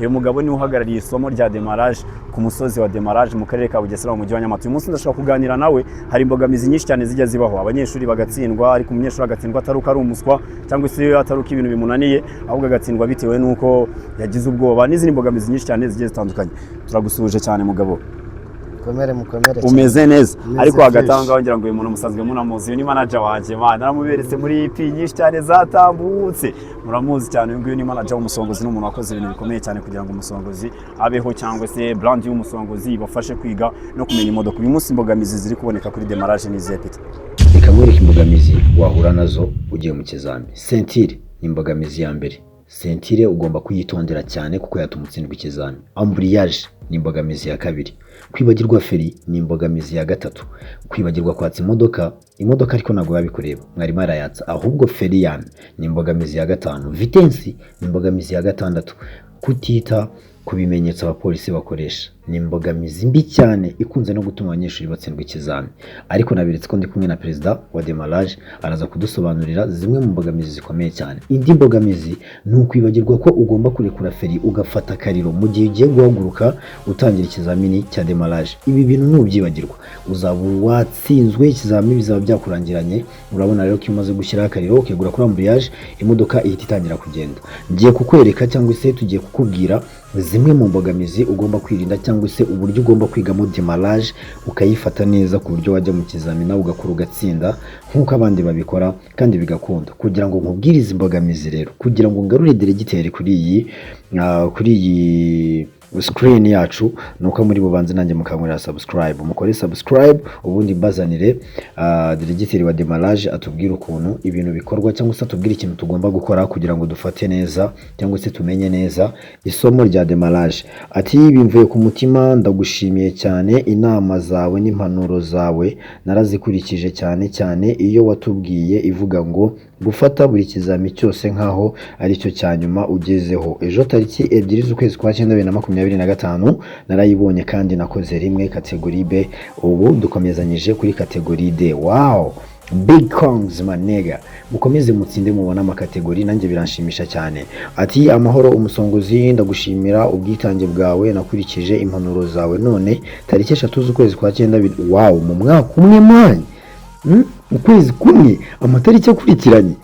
Uyu mugabo niwe uhagarariye isomo rya démarrage ku musozi wa démarrage mu karere ka Bugesera, mu mujyi wa Nyamata. Uyu munsi ndashaka kuganira nawe. Hari imbogamizi nyinshi cyane zijya zibaho, abanyeshuri bagatsindwa, ariko umunyeshuri agatsindwa atari uko ari umuswa cyangwa se atari uko ibintu bimunaniye, ahubwo agatsindwa bitewe n'uko yagize ubwoba n'izindi mbogamizi nyinshi cyane zigiye zitandukanye. Turagusuhuje cyane, mugabo. Mukomere, mukomere cyane. Umeze neza? Umeze Ariko hagati aho fresh. ngaho, ngira ngo uyu muntu musanzwe munamuzi. Uyu ni manager wanjye, man, naramuberetse muri EP nyinshi cyane zatambutse, muramuzi cyane. Uyu nguyu ni manager w'Umusongozi, ni umuntu wakoze ibintu bikomeye cyane kugira ngo Umusongozi abeho, cyangwa se brand y'Umusongozi ibafashe kwiga no kumenya imodoka. Uyu munsi imbogamizi ziri kuboneka kuri démarrage ni izihe, Peter? Reka nkwereke imbogamizi wahura nazo ugiye mu kizami. Ceinture ni imbogamizi ya mbere. Ceinture ugomba kuyitondera cyane kuko yatuma utsindwa ikizami. Embrayage ni imbogamizi ya kabiri. Kwibagirwa feri ni imbogamizi ya gatatu. Kwibagirwa kwatsa imodoka, imodoka ariko ntabwo biba bikureba, mwarimu arayatsa ahubwo. Feri yame ni imbogamizi ya gatanu. Vitesse ni imbogamizi ya gatandatu. Kutita ku bimenyetso abapolisi bakoresha ni imbogamizi mbi cyane ikunze no gutuma abanyeshuri batsindwa ikizami. Ariko naberetse ko ndi kumwe na perezida wa démarrage, araza kudusobanurira zimwe mu mbogamizi zikomeye cyane. Indi mbogamizi ni ukwibagirwa ko ugomba kurekura feri, ugafata akariro mu gihe ugiye guhaguruka utangira ikizamini cya démarrage. Ibi bintu nubyibagirwa uzaba watsinzwe ikizamini, bizaba byakurangiranye. Urabona rero ko iyo umaze gushyiraho akariro, ukegura kuri embrayage, imodoka ihita itangira kugenda. Ngiye kukwereka, cyangwa se tugiye kukubwira zimwe mu mbogamizi ugomba kwirinda, cyangwa se uburyo ugomba kwigamo démarrage ukayifata neza, ku buryo wajya mu kizamini nawe ugakora ugatsinda nk'uko abandi babikora kandi bigakunda. Kugira ngo nkubwire izi mbogamizi rero, kugira ngo ngarure diregiteri kuri iyi screen yacu, ni uko muri bubanze nanjye mukankorera subscribe. Mukore subscribe, ubundi mbazanire diregiteri wa démarrage, atubwire ukuntu ibintu bikorwa, cyangwa se atubwire ikintu tugomba gukora kugira ngo dufate neza cyangwa se tumenye neza isomo rya démarrage. Ati: "Bimvuye ku mutima, ndagushimiye cyane. Inama zawe n'impanuro zawe narazikurikije, cyane cyane iyo watubwiye ivuga ngo gufata buri kizami cyose nk'aho aricyo cya nyuma ugezeho. Ejo tariki 2 z'ukwezi kwa cyenda 2025 narayibonye kandi nakoze rimwe catégorie B, ubu dukomezanyije kuri catégorie D." Wow, big congs, my nigga. Mukomeze mutsinde, mubone ama catégorie, nanjye biranshimisha cyane. Ati: "Amahoro Umusongozi, ndagushimira ubwitange bwawe. Nakurikije impanuro zawe none tariki 3 z'ukwezi kwa cyenda wow, mu mwaka umwe man. Ukwezi kumwe, amatariki akurikiranye.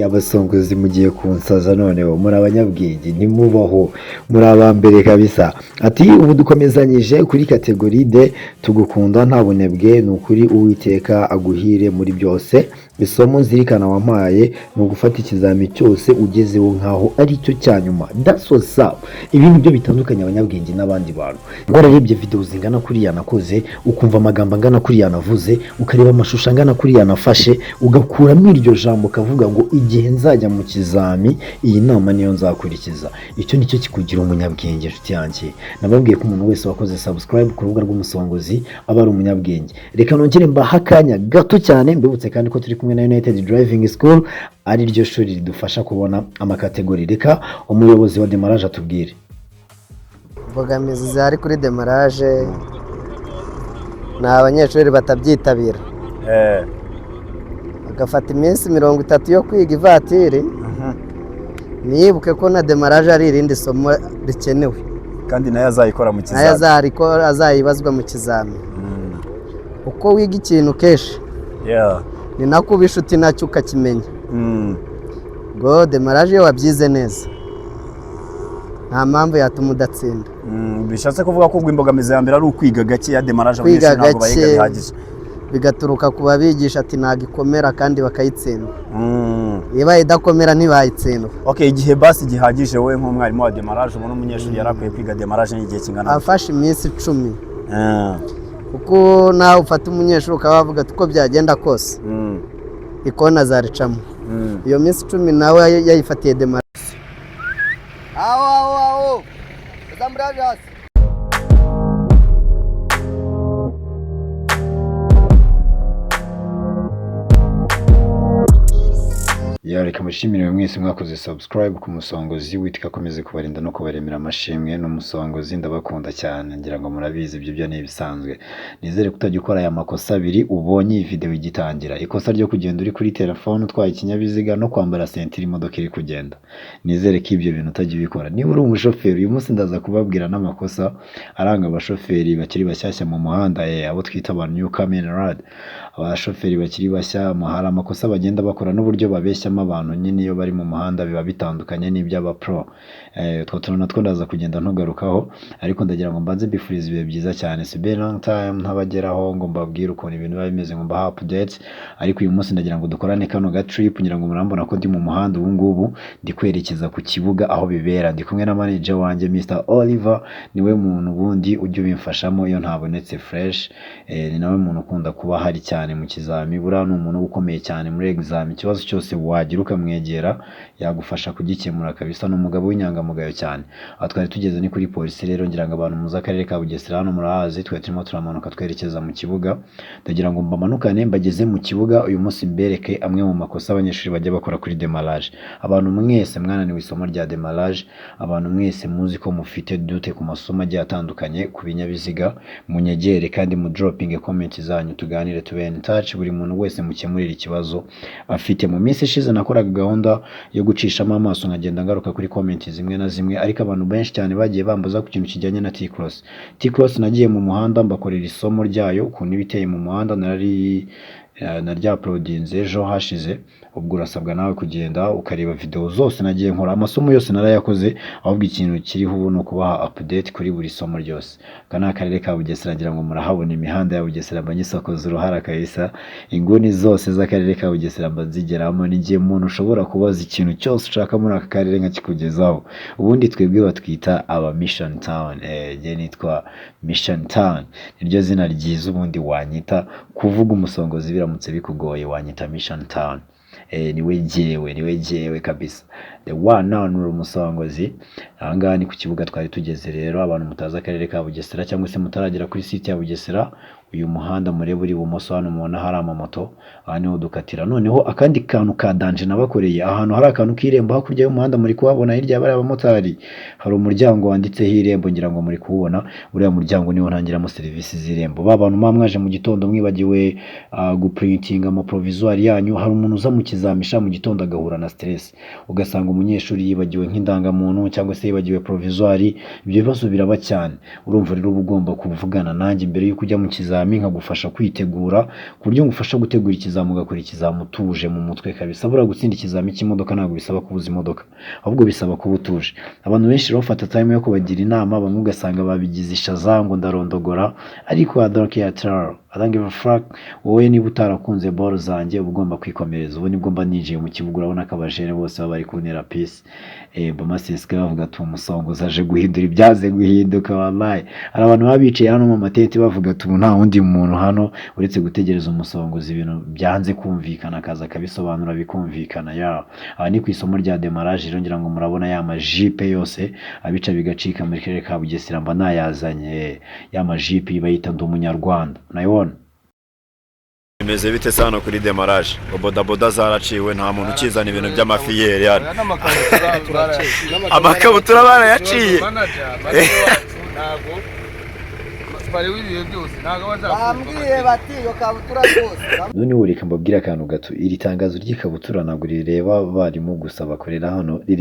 Abasongozi mugiye kunsaza noneho, muri abanyabwenge ntimubaho, muri abambere kabisa." Ati: "Ubu dukomezanyije kuri catégorie D, tugukunda nta bunebwe, ni ukuri Uwiteka aguhire muri byose. Isomo nzirikana wampaye ni ugufata ikizami cyose ugezeho nkaho ari cyo cya nyuma." That's what's up. Ibi ni byo bitandukanye abanyabwenge n'abandi bantu. Wararebye video zingana kuriya nakoze, ukumva amagambo angana kuriya navuze, ukareba amashusho angana kuriya nafashe, ugakuramo iryo jambo, ukavuga ngo igihe nzajya mu kizami iyi nama niyo nzakurikiza, icyo nicyo kikugira umunyabwenge, inshuti yanjye. Nababwiye ko umuntu wese wakoze subscribe ku rubuga rw'Umusongozi aba ari umunyabwenge. Reka nongere mbahe akanya gato cyane, mbibutse kandi ko turi kumwe na United Driving School, ari ryo shuri ridufasha kubona ama catégorie. Reka umuyobozi wa démarrage atubwire. Imbogamizi zihari kuri démarrage ni abanyeshuri batabyitabira, bagafata iminsi 30 yo kwiga ivatiri, ntiyibuke ko na démarrage ari irindi somo rikenewe, kandi nayo azayikora mu nayo kizami. Azayibazwa mu kizami. Uko wiga ikintu kenshi, ni nako uba inshuti nacyo, ukakimenya. Ngo démarrage iyo wabyize neza, nta mpamvu yatuma udatsinda. Bishatse kuvuga ko ubwo imbogamizi ya mbere ari ukwiga gake ya démarrage. Kwiga Abanyeshuri ntabwo bayiga gake. bihagije. Bigaturuka ku babigisha, ati ntabwo ikomera, kandi bakayitsindwa. Ibaye idakomera ntibayitsindwa. Okay, igihe basi gihagije wowe nk'umwarimu wa démarrage ubona umunyeshuri yari akwiye kwiga démarrage ni igihe kingana gute? Afashe iminsi 10, kuko nawe ufata umunyeshuri ukaba wavuga ati uko byagenda kose ikona azaricamo. Iyo minsi 10 nawe yayifatiye démarrage. Aho aho aho, embrayage hasi. Ya, reka mbashimire mwese mwakoze subscribe ku Musongozi. Witwa akomeze kubarinda no kubaremera amashimwe n'Umusongozi. Ndabakunda cyane, ngira ngo murabizi, ibyo byo ni ibisanzwe. Nizere ko utajya ukora aya makosa abiri ubonye iyi video igitangira: ikosa ryo kugenda uri kuri telefone utwaye ikinyabiziga, no kwambara ceinture imodoka iri kugenda. Nizere ko ibyo bintu utajya ubikora niba uri umushoferi. Uyu munsi ndaza kubabwira n'amakosa aranga abashoferi bakiri bashyashya mu muhanda, abo twita aba new coming road. Abashoferi bakiri bashya hari amakosa bagenda bakora n'uburyo babeshyamo abantu nyine iyo bari mu muhanda biba bitandukanye n'iby'aba pro. Utwo tuntu natwo ndaza kugenda ntugarukaho, ariko ndagira ngo mbanze mbifurize ibihe byiza cyane. It's been long time ntabageraho ngo mbabwire ukuntu ibintu biba bimeze, ngo mbahe updates, ariko uyu munsi ndagira ngo dukorane kano ga trip. Ngira ngo murambona ko ndi mu muhanda ubu ngubu, ndi kwerekeza ku kibuga aho bibera. Ndi kumwe na manager wanjye Mr Oliver, niwe muntu ubundi ujya ubimfashamo iyo ntabonetse fresh. Ni nawe muntu ukunda kuba ahari cyane mu kizami. Buriya ni umuntu uba ukomeye cyane muri exam, ikibazo cyose wagira ukamwegera yagufasha kugikemura kabisa. Ni umugabo w'inyangamugayo cyane. Aho twari tugeze ni kuri polisi rero. Ngira ngo abantu muzi akarere ka Bugesera hano murahazi. Twari turimo turamanuka twerekeza mu kibuga. Ndagira ngo mbamanukane mbageze mu kibuga uyu munsi, mbereke amwe mu makosa abanyeshuri bajya bakora kuri démarrage. Abantu mwese mwananiwe isomo rya démarrage, abantu mwese muzi ko mufite doute ku masomo agiye atandukanye ku binyabiziga, munyegere kandi mu dropping comment zanyu, tuganire, tube in touch, buri muntu wese mukemurire ikibazo afite. Mu minsi ishize nakoraga gahunda yo gucishamo amaso, nkagenda ngaruka kuri comment zimwe na zimwe, ariko abantu benshi cyane bagiye bambaza ku kintu kijyanye na T-cross. T-cross nagiye mu muhanda mbakorera isomo ryayo, ukuntu iba iteye mu muhanda, narari narya-uploadinze ejo hashize. Ubwo urasabwa nawe kugenda ukareba video zose nagiye nkora, amasomo yose narayakoze, ahubwo ikintu kiriho ubu ni ukubaha update kuri buri somo ryose. Aka ni akarere ka Bugesera, ngira ngo murahabona imihanda ya Bugesera, mba nyisokoza uruhara kabisa. Inguni zose z'akarere ka Bugesera mba nzigeramo. Ni igihe umuntu ushobora kubaza ikintu cyose ushaka muri aka karere nkakikugezaho. Ubundi twebwe batwita aba Mission Town. Njye nitwa Mission Town, niryo zina ryiza ubundi wanyita. Kuvuga Umusongozi biramutse bikugoye, wanyita Mission Town. Niwe jyewe, niwe jyewe kabisa, the one now ni Umusongozi. Aha ngaha ni ku kibuga twari tugeze rero. Abantu mutazi akarere ka Bugesera cyangwa se mutaragera kuri site ya Bugesera, uyu muhanda mureba uri ibumoso hano, mubona hari amamoto, aha niho dukatira. Noneho akandi kantu ka danger nabakoreye, ahantu hari akantu k'irembo hakurya y'umuhanda, muri kuhabona hirya bariya abamotari, hari umuryango wanditseho Irembo, ngira ngo muri kuwubona. Uriya muryango niwo ntangiramo serivisi z'Irembo. Ba bantu muba mwaje mu gitondo mwibagiwe guprintinga ama provisoire yanyu, hari umuntu uza mu kizamisha mu gitondo agahura na stress, ugasanga umunyeshuri yibagiwe nk'indangamuntu cyangwa se yibagiwe provisoire. Ibyo bibazo biraba cyane. Urumva rero uba ugomba kuvugana nanjye mbere y'uko ujya mu kizami, nkagufasha kwitegura, ku buryo ngufasha gutegura ikizami, ugakora ikizami utuje mu mutwe kabisa. Buriya gutsinda ikizami cy'imodoka ntabwo bisaba kubuza imodoka, ahubwo bisaba kuba utuje. Abantu benshi rero bafata time yo kubagira inama, bamwe ugasanga babigize ishaza ngo ndarondogora, ariko I don't care at all. I don't give a fuck. Wowe niba utarakunze ball zanjye, uba ugomba kwikomereza. Ubu nibwo mba ninjiye mu kibuga, urabona ko abajene bose baba bari kuntera peace, Bama sesike bavuga ati umusongozi aje guhindura ibyaze guhinduka. Wallahi hari abantu baba bicaye hano mu matente bavuga ati ubu nta wundi muntu hano uretse gutegereza umusongozi, ibintu byanze kumvikana akaza akabisobanura bikumvikana. Ya, aha ni ku isomo rya démarrage rero. Ngira ngo murabona ya majipe yose abica bigacika muri karere ka Bugesera mba nayazanye, ya majipe bayita Ndi Umunyarwanda, unayibona. Bimeze bite se hano kuri démarrage? Ngo bodaboda zaraciwe, nta muntu ukizana ibintu by'amafiyeri hano. Amakabutura barayaciye. Ntabwo bareba ibihe byose, ntabwo aba ashaka. Bambwiye bati iyo kabutura rwose. Noneho reka mbabwire akantu gato. Iri tangazo ry'ikabutura ntabwo rireba abarimu gusa bakorera hano, rireba